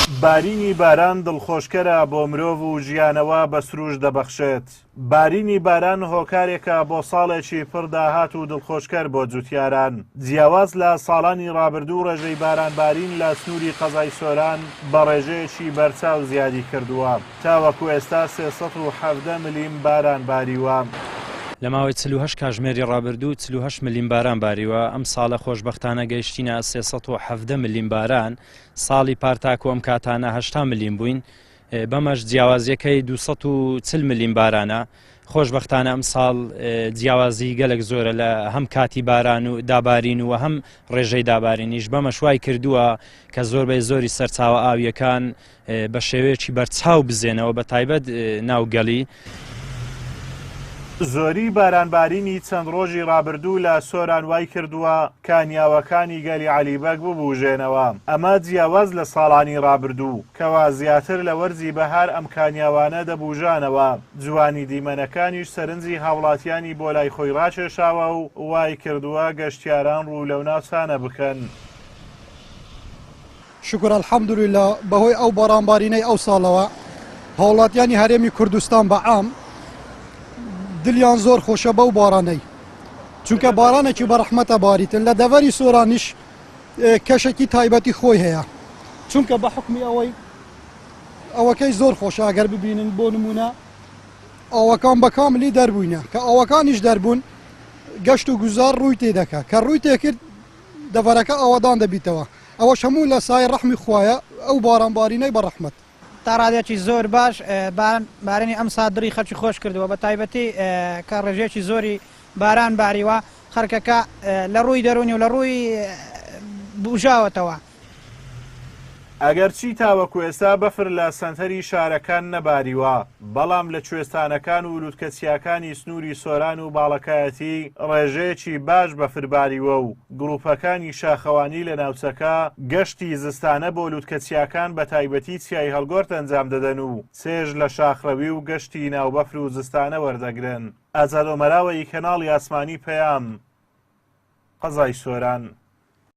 بارینی باران دڵخۆشکەرە بۆ مرۆڤ و ژیانەوە بە سروشت دەبەخشێت. بارینی باران هۆکارێکە بۆ ساڵێکی پڕ داهات و دڵخۆشکەر بۆ جوتیاران. جیاواز لە ساڵانی ڕابردوو ڕێژەی باران بارین لە سنووری قەزای سۆران بە ڕێژەیەکی بەرچاو زیادی کردووە. تاوەکو ئێستا 317 ملیم باران باریوە. لە ماوەی 48 کاژمێری ڕابردوو 48 ملیم باران باریوە، ئەم ساڵە خۆشبەختانە گەیشتینە 317 ملیم باران، ساڵی پار تاکو ئەم کاتانە 80 ملیم بووین، بەمەش جیاوازیەکەی 240 ملیم بارانە. خۆشبەختانە ئەم ساڵ جیاوازی گەلک زۆرە لە هەم کاتی باران و دابارین و هەم ڕێژەی دابارینیش، بەمەش وای کردووە کە زۆربەی زۆری سەرچاوە ئاویەکان بە شێوەیەکی بەرچاو بزێنەوە بە تایبەت ناو گەلی. زۆری بارانبارینی چەند ڕۆژی ڕابردوو لە سۆران وایکردووە کانیاوەکانی گەلی عەلی بەگ ببوژێنەوە، ئەمە جیاواز لە ساڵانی ڕابردوو کەوا زیاتر لە وەرزی بەهار ئەم کانیاوانە دەبوژانەوە، جوانی دیمەنەکانیش سەرنجی هاوڵاتیانی بۆ لای خۆی ڕاکێشاوە و وایکردووە گەشتیاران ڕوو لەو ناوچانە بکەن. شوکر الحمدللە بەهۆی ئەو بارانبارینەی ئەو ساڵەوە هاوڵاتیانی هەرێمی کوردستان بە عام دلیان زۆر خۆشە بەو بارانەی چونکە بارانێکی بەڕەحمەتە باریتن لە دەڤەری سۆرانیش کەشێکی تایبەتی خۆی هەیە چونکە بە حکمی ئەوەی ئەوەکەی زۆر خۆشە ئەگەر ببینن بۆ نمونە ئاوەکان بە کاملی دەربووینە کە ئاوەکانیش دەربوون گەشت و گوزار ڕووی تێدەکە کە ڕووی تێکرد دەڤەرەکە ئاوەدان دەبیتەوە ئەوەش هەموو لە سایەی ڕەحمی خوایە ئەو باران بارینەی بە ڕەحمەت. تا ڕادەیەکی زۆر باش باران بارینی ئەمساڵ دڵی خەڵکی خۆش کردووە بە تایبەتی کە ڕێژەیەکی زۆری باران باریوە خەڵکەکە لە ڕووی دەروونی و لە ڕووی بوژاوەتەوە. ئەگەرچی تاوەکو ئێستا بەفر لە سەنتەری شارەکان نەباریوە، بەڵام لە کوێستانەکان و لوتکە چیاکانی سنووری سۆران و باڵەکایەتی ڕێژەیەکی باش بەفر باریوە و گروپەکانی شاخەوانی لە ناوچەکە گەشتی زستانە بۆ لوتکە چیاکان بەتایبەتی چیای هەڵگۆرد ئەنجام دەدەن و چێژ لە شاخڕەوی و گەشتی ناو بەفر و زستانە وەردەگرن. ئازاد ئۆمەراوەیی کەناڵی ئاسمانی پەیام، قەزای سۆران.